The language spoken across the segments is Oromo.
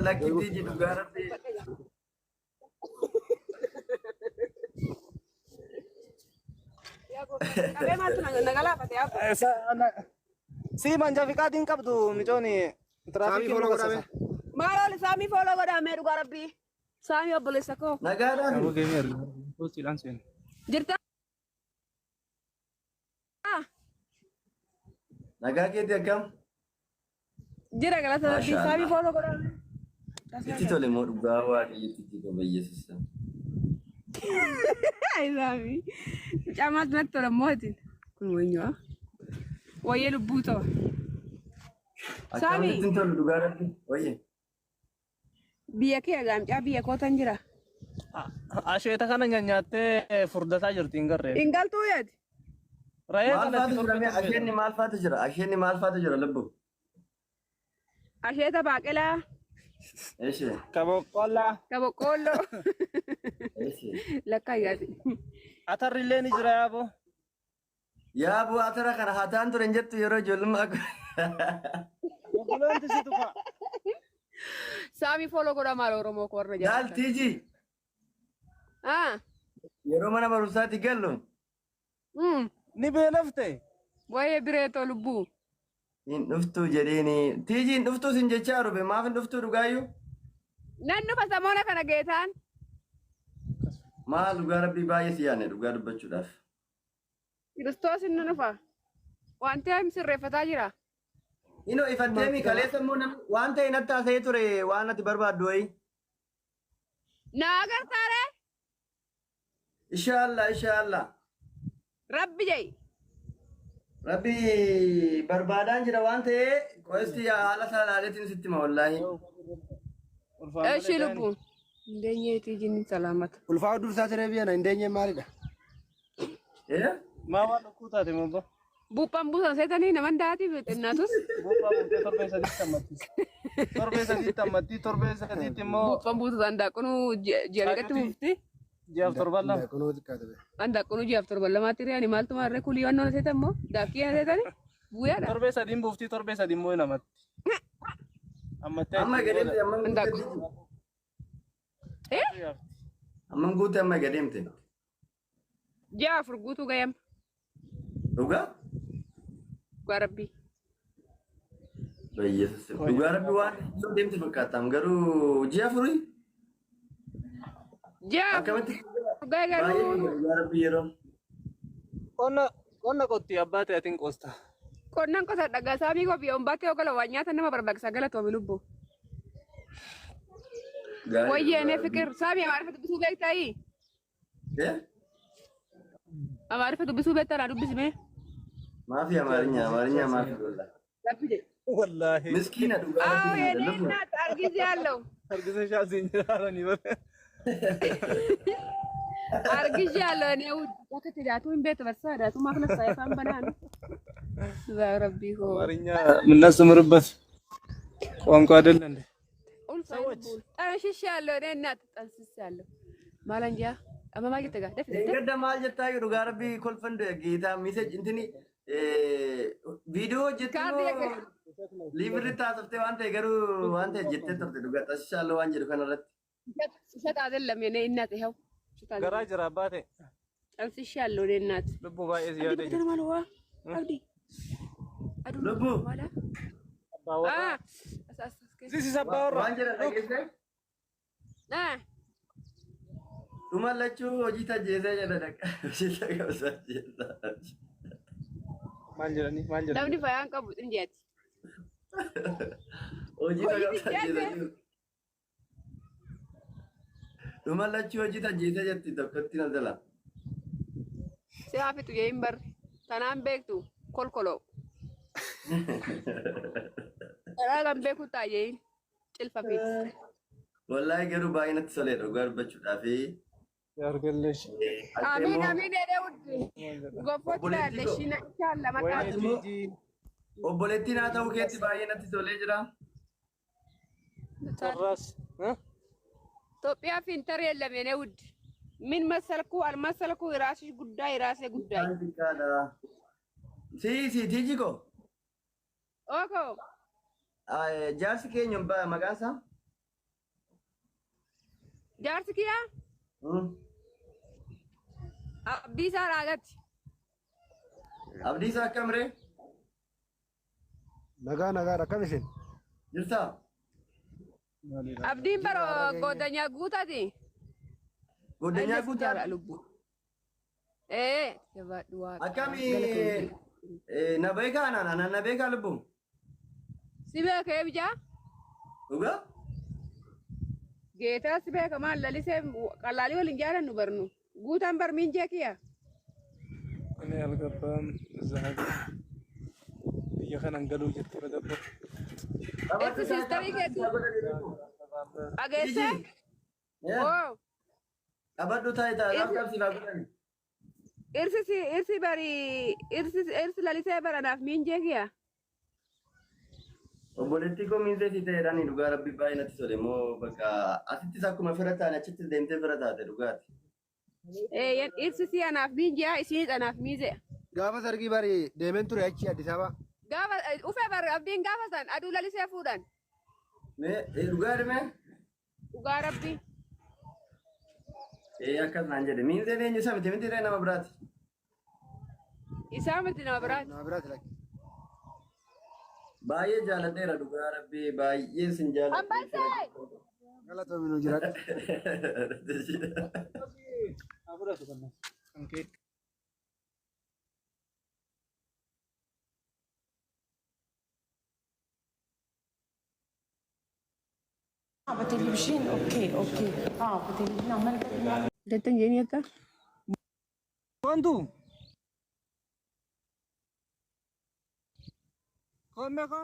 Lakki Tiiji dhugaa rabbi. Qabee maaltu na galaafate abbo. Si manja fiqaatiin qabdu micooni Saamii tiraafikiin nu follow godhame. gassasa. Maal oli saamii follow godhaa mee dhugaa rabbii. Saamii obboleessa koo. Nagaadhaan. Yeroo geemii argina. Postiidhaan seena. Jirta? Nagaa keetii akkam? Jira galata rabbii Maasha saamii Allah. follow godhaa mee. Itti tole immoo dhugaa waaqayyotti itti qaba Yesuus. Ay saamii. Mucaa maaltu natti tola mootiin. Kun wayyaa. Wayyee lubbuu ta'u. Saamii. Akkamitti hin tolu dhugaa rabbi? Wayye. Biyya kee gaamcaa biyya kootan jira. Asheeta kana nyanyaattee furdataa jirti hin garree. Hin galtuu yeeti. Ra'ee Maal kanatti faatu jira torbee mee? torbee. Asheenni maal faatu jira? Asheenni maal faatu jira lubbu? Asheeta baaqelaa. Eshi. Ka boqqollaa. Ka boqqoolloo. Eshi. Lakkaa yaati. Atarri illee ni jira yaaboo. Yaa bu'aa tara kana hataan ture hin jettu yeroo ijoollummaa akka. Boqqolloon si tufa. Saamii follow godhaa maal Oromoo koo warra Laal jaalatan. Tiiji Ah. yeroo mana barumsaatti gallu Ni beelofte. Wayyee bireetoo lubbuu. hin dhuftuu jedheeni. Tiiji hin dhuftuu sin jechaa rube maaf hin dhuftuu dhugaayyuu? Nan dhufa samoona kana geetaan. Maal dhugaa rabbii baay'ee si yaadne dhugaa dubbachuudhaaf. Kiristoos inni dhufa. Wanti ani sirreeffataa jira. Inoo ifatteemi kaleessa immoo namni waan ta'e natti haasa'ee ture waan ati barbaaddu wayii. Na agartaaree? Inshaallah inshaallah. Rabbi jedhi. Rabbi barbaadaan jira waan ta'ee qo'esti haala isaa ilaaleetiin sitti hima wallaahi. Eshi lubbu. Indeenyeetii jinni salaamata. Ulfaa dursaa tiree biyya na hin deenye maalidha? Eh? Maa waan dhukkuu taate mabba. Buuphaan buusan seetanii naman daatiif xinnaatus. Buuphaa buutee torbee sadiitti ammatti. Torbee sadiitti ammatti torbee sadiitti immoo Buuphaan buutu handaaqunuu ji'a meeqatti buufti? ji'aaf torban lama. Kunoo xiqqaate bee. Handaaqunuu ji'aaf torban lamaatti re'ani maaltu maarree kulii waan seetan moo daakkii na seetani bu'aadha. Torbee sadiin buuftii torbee sadi immoo hin amatti. Ammattee Amma achiin booda gadeemte amman guute Handaaquu. Tiiji. Eh? Amman guute amma gadeemte. Ji'a afur guutuu gayam. Dhugaa? Dhugaa rabbii. Bayyeessus. Dhugaa rabbi waan yoo deemte fakkaatam garuu ji'a afurii Ji'a afur akkamitti gaya baay'ee garuu dhugaa rabbi yeroo. Qonna qonna qotti abbaa ta'e atiin qoosta. qonnaan qosa dhagaa saamii koo biyya ombaatti yoo gala waan nyaata nama barbaachisa galatoomi lubbu. Gaarii Wayyee dhugaa nee rabbi. fikir saamii amaariffa dubbisuu beektaayi? Eh? Amaariffa dubbisuu beektaa naa dubbisime. Maafi amaarinya amaarinya maafi wallaahi. Rabbi jedhe. Wallaahi. Miskiina dhugaa Aw rabbi የኔ lubbu. እናት አርግዣለሁ Harkisa shaasiin jiraaranii bare. አርግዣለሁ። እኔ ውድ ወከት ዳቱ እንቤት በሳ ዳቱ ማክነሳ ይፋን በናን ረቢ ሆ አማርኛ የምናስተምርበት ቋንቋ አይደለ እንዴ? ሰዎች ጠንሽሻለሁ። እኔ እናት ጠንስሻለሁ። ማለንጃ አማማ ጀተጋ ደፍ ደፍ Gadda maal jettaa jiru dhugaa rabbii kolfan geetaa miseej intini viidiyoo hojjettu ካርድ የገ liibirri taasoftee waan ta'e garuu waan ta'e jettee turte dhugaa xasishaallee waan jedhu kanarratti. ውሸት አይደለም የኔ እናት ይኸው ውሸት garaa አይደለም። jira abbaa ta'e ጠንስሻለሁ። እኔ እናት lubbuu baay'ee si አብዲ yaadee በተን jira. ማለዋ አብዲ አዱ Lubbuu ማላ Abbaa warraa. አ This is abbaa warraa. waan jedhan dhageessee አ dhuma lachuu hojii tajjeesee jedha dhaqa hojii qabsaa jeessa. Maal jedhanii maal jedhanii? namni fayyaan qabu xinjeeti. Hojii Hojii qabsaa tajjeese. jeessa. Dhuma lachuu hojii tajjeesee jetti tokkotti na jala. Si hafitu jee hin barre. Tanaan beektu kolkoloo. Tanaa kan beeku taa'ee cilfa fiiti. Wallaahi garuu baay'ee natti tolee dhugaa dubbachuudhaafi. Yaargalleesh. Amiin amiin jedhee wuddi. Goffootti laalle shina inshaalla maqaa. Wayne Tiijii. Obboleettiin haa ta'u keetti baay'ee natti tolee jira. Qorraas. Itoophiyaa ፊንተር የለም የኔ ውድ። ምን መሰልኩ አልመሰልኩ የራስሽ ጉዳይ የራሴ ጉዳይ። Xiqqaadha. Si si Tiiji ko ኦኮ jaarsi keenya maqaan isaa? Jaarsi kiyyaa Abdiisaa Raagatti. Abdiisaa akkam ree? Nagaa nagaadha akkam isin? Jirtaa? Abdiin baro goddanyaa guutaati. Goddanyaa guutaa? Lubbuu. Ee jabaadhu waaqa. Akkami na beekaa anaan anaan na beekaa lubbu? Si beeka bijaa? Dhugaa? Geetaa si beeka maal lalisee qalaalii waliin jaalannu barnu. Guutaan bar miinjee kiyya. እኔ አልገባም እዛ ሀገር biyya kanan galuu jirti badabbo. Irsi siistarii keetii. Dhageessee? Oo. Qabadhu taayitaa qabsiifaa godhani. Irsi irsi bari irsi irsi lalisee baranaaf miinjee kiyya. Obboleettii koo miinzee si ta'eedhaan dhugaa rabbi baay'ee natti tole moo bakka asittis akkuma fira taane achittis deemtee fira taate dhugaati. Ee irsi si anaaf miinjee isinis anaaf miinjee. Gaafa sargii bari deemeen ture achi Addis Ababa. Gaafa ufee bar abdiin gaafa san aduu lalisee fuudhan. Mee dhugaa dhimee? Dhugaa rabbi. Ee akkas naan jedhe miinzeen eenyu isa miti miti nama biraati. Isaa miti nama biraati. Nama biraati lakki. Baay'ee jaaladheera dhugaa rabbi baay'ee sin jaaladhe. Ambasee! Galatoomi nu jiraadhu. በቴሌቪዥን okay okay። አዎ በቴሌቪዥን አመልከት። Jettan jeen jetta? Wantu. Koon meeqa?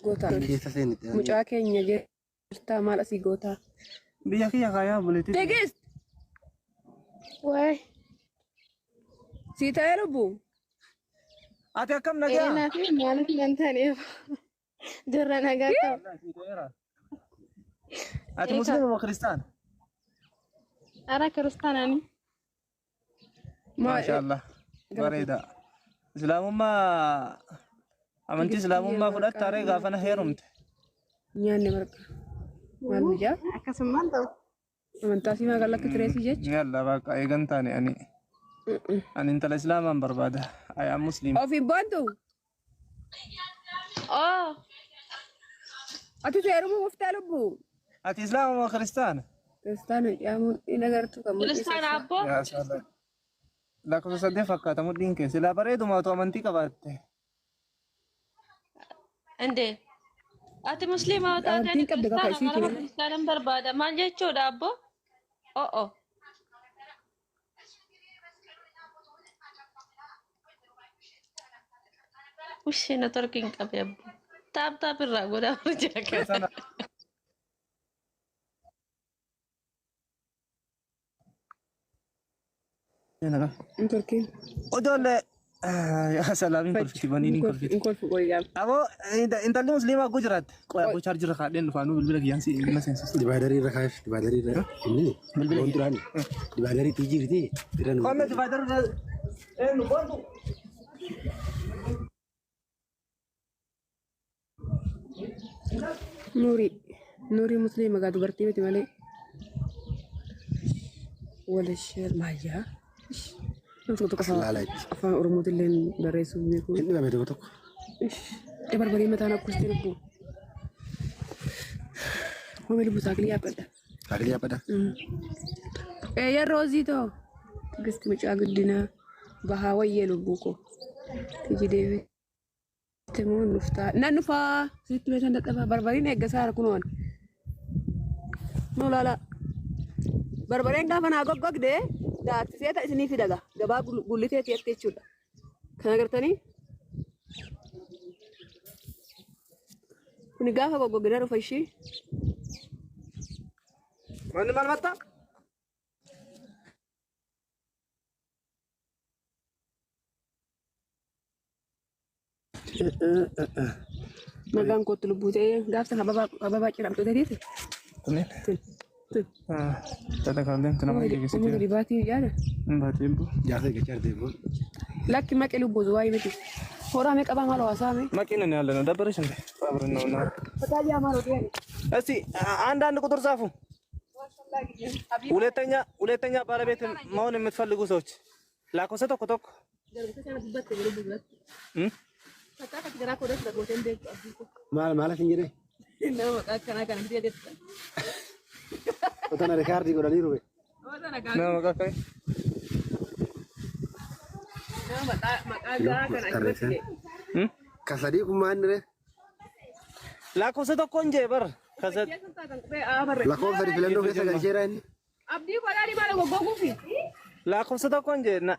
Goota. Keessa seenite. Mucaa keenya jirtaa maal asii gootaa? Biyya kiyya kaayaa buleetii. Tigist! Waay, Sii ta'ee lubbu? Ati akkam nagaa? eenaa fi maaliif nan taaneef jirra nagaa qaba. Ati musliima moo kiristaana? Ara kiristaanani. Maashaallah. Bareeda. Islaamummaa amantii islaamummaa fudhatta ree gaafa na heerumte. Nyaanni marqa. Maal guyyaa? Akkasumaan ta'u. Amantaa sii maal akka tireesii jecha? Yalla baqa eegan taane ani. Ani intala islaamaan barbaada. I am Muslim. Ofiin boontu? Oo, Ati heerumuu ufftaa lubbu? Ati islaama moo kiristaana? Kiristaana jedhamuun hin agartu kan mul'isu. kiristaana abboo. Yaa salaam. Lakkoofsa saddeet fakkaata mudhiin kee silaa bareeduma otoo amantii qabaatte. እንዴ ati musliima yoo taate ani Amantiin qabda kaka kiristaana isii malama kenna. kiristaanan barbaada maal jechuudha abboo? Oo. Ushee networkiin qabe abboo. Tap tap irraa godhaa jira kana. Sana Hin torkiin. Ijoollee yaa salaamiin kolfiti baniin hin kolfiti. Hin kolfu qoyyaa. Aboo intalli musliimaa akkoo jiraatte. Qoy aboo chaarjira kaadheen dhufaanuu bilbila kiyyaan si na seensisu. Divaaydarii irra kaa'eef divaaydarii irra. Inni loon duraani. Divaaydarii jirti irra nu. Qomme divaaydarii eenyu boontu. Nuurii. Nuurii musliima gaa dubartii miti malee. Walashee maayyaa. Nama tokko tokko Laala itti. afaan Oromootillee barreessuu beeku. Inni dhibame tokko tokko. Ee barbaree mataan akkusti lubbu. Hoomee lubbu saakilii yaabbadha. Saakilii yaabbadha. Ee roozii too. Tigisti mucaa guddinaa bahaa wayyee lubbuu koo. Tiji deebiitti moo nuftaa. Nan dhufaa. Sitti meeshaan dadhabaa. Barbariin eeggasaa kunoon. Nu laala. Barbareen gaafa naa goggogdee daaksisee ta'a isinii fidaga. Gabaa gulliteeti jetti jechuudha. Kan agartanii? Kuni gaafa goggogdee dhufa ishii. Wanni maal matta? Nagaan kootti lubbuu ta'ee gaaf sana ababaa ciramtu ta'eeti. Kunneen. Tala kaalleen nama geessite. Umurii dhibaatii yaada. Hin baatee buu. Jaarsa eeggachaa jirti. Lakki maqee lubbuu waayee miti. Horaa meeqa qabaa maal hawaasaa mee? መኪና ነው ያለ ነው። ደበረሽ እንዴ? አብረን ነው እና Fataa maal oduu እስቲ አንዳንድ ቁጥር ጻፉ። ሁለተኛ ሁለተኛ ባለቤት መሆን የምትፈልጉ ሰዎች lakkoofsa tokko tokko እም? Maal maal hin jedhee? Nama maqaa akkanaa kana fidee deemta. Otoo na rikaardii godhanii rube. Nama maqaa akkamii? Nama maqaa garaa kana Tarreessan. እም? Ka sadii kun maal inni ree? Lakkoofsa tokkoon jee bar kasa Lakkoofsa sadii filannoo keessa galcheera inni. Abdii godhaa maal goggoguufi? Lakkoofsa tokkoon jee na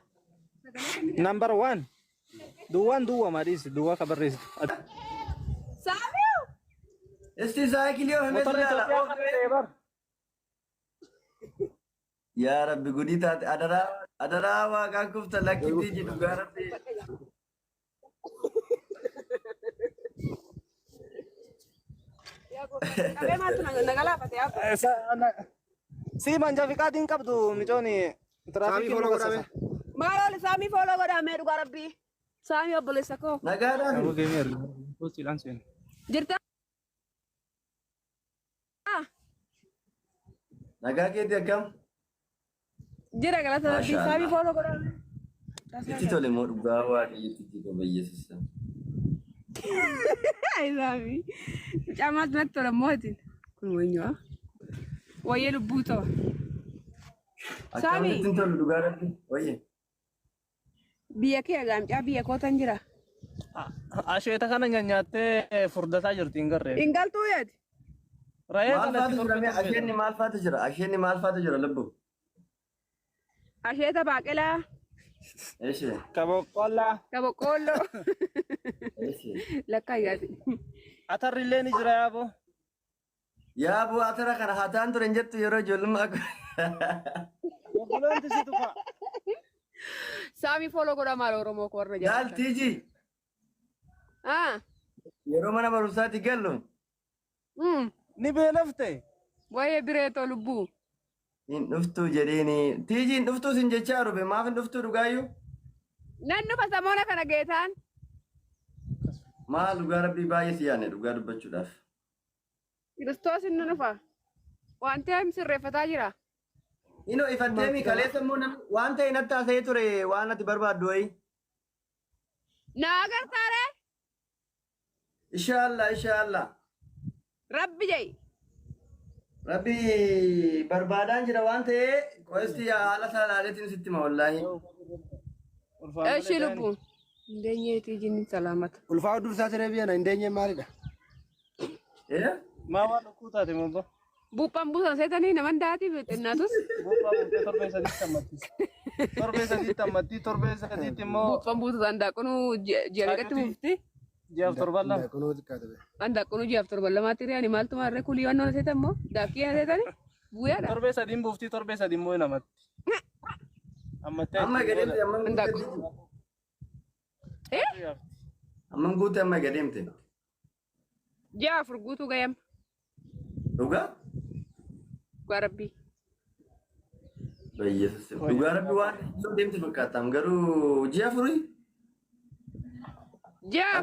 number one duwwaan duwwaa maadhiis duwwaa ka barreessitu. Saamiyu! Isti saayikilii oofame Motorri ilaala. Itoophiyaa kana ta'e bar. Yaa Rabbi gudii taate adaraa adaraa waaqaan kufta lakkitii jedhu gaa Rabbi. Qabee maaltu na galaafate yaa Si manja fiqaatiin qabdu micooni Saamii tiraafikii foloo godhame. Maal oli saamii fooloo godhaa mee dhugaa Rabbii. Saamii obboleessa koo. Nagaadhaan. Jirta? Nagaa keetii akkam? Jira galata Rabbii Maasha saamii Allah. fooloo godhaa mee. Itti tole moo dhugaa waaqayyotti jiru bayyeessisa. Ay saamii. Mucaa maaltu natti tola mootiin. Kun wayyaa. Wayyee lubbuu ta'u. Saamii. Akkamitti hin tolu dhugaa Rabbi? Wayye. Biyya kee gaamcaa biyya kootan jira. Asheeta kana nyanyaattee furdataa jirti hin garree. Hin galtuu yaati. Ra'ee Maal kanatti faatu jira torbee mee? torbee. Asheenni maal faatu jira? Asheenni maal faatu jira lubbu? Asheeta baaqelaa. Eeshe. Ka boqqollaa. Ka boqqoolloo. Eeshe. Lakkaa yaati. Atarri illee ni jira yaaboo. Yaa bu'aa tara kana hataan ture hin jettu yeroo ijoollummaa akka. Boqqolloon si tufa. Saamii fooloo godhaa maal Oromoo koo warra Yaal jaalatan. tiiji Ah. yeroo mana barumsaatti gallu Ni beelafte. Wayyee bireetoo lubbuu. Hin dhuftuu jedheeni. Tiiji hin dhuftuu sin jechaa rube maaf hin dhuftuu dhugaayyuu? Nan dhufa samoona kana geetaan. Maal dhugaa Rabbii baay'ee si yaadne dhugaa dubbachuudhaaf. Kiristoos inni dhufa. Wanti ani sirreeffataa jira. Inoo ifatteemi kaleessa immoo namni waan ta'e natti haasa'ee ture waan ati barbaaddu wayi. Na agartaaree? Inshaallah inshaallah. Rabbi jai. Rabbi barbaadaan jira waan ta'ee qo'esti haala isaa ilaaleetiin sitti hima wallaahi. Eshi lubbuu. Indeenyeetii jinni salaamata. Ulfaa dursaa tiree biyya na hin deenye maalidha? Eh? Maa waan dhukkuu taate mobba. Buuphaan buusan seetanii naman daatiif xinnaatus. Buuphaa buutee torbee sadiitti ammatti. Torbee sadiitti ammatti torbee sadiitti immoo Buuphaan buusan handaaqunuu ji'a meeqatti buufti? Ji'aaf torban lama. Kunoo xiqqaate bee. Handaaqunuu ji'aaf torban lamaatti ri'ani maaltu maarree kulii waan seetan moo daakkii seetanii bu'eedha. Torbee sadiin buuftii torbee sadiin immoo hin amatti. Ammattee Amma gadeemte amma Handaaquu. Eh? Amma guute amma gadeemte. Ji'a 4 guutuu gayam. Dhugaa? Dhugaa Rabbii. Bayyeessus. Dhugaa Rabbi waan yoo deemte fakkaatam garuu ji'a 4? Ji'a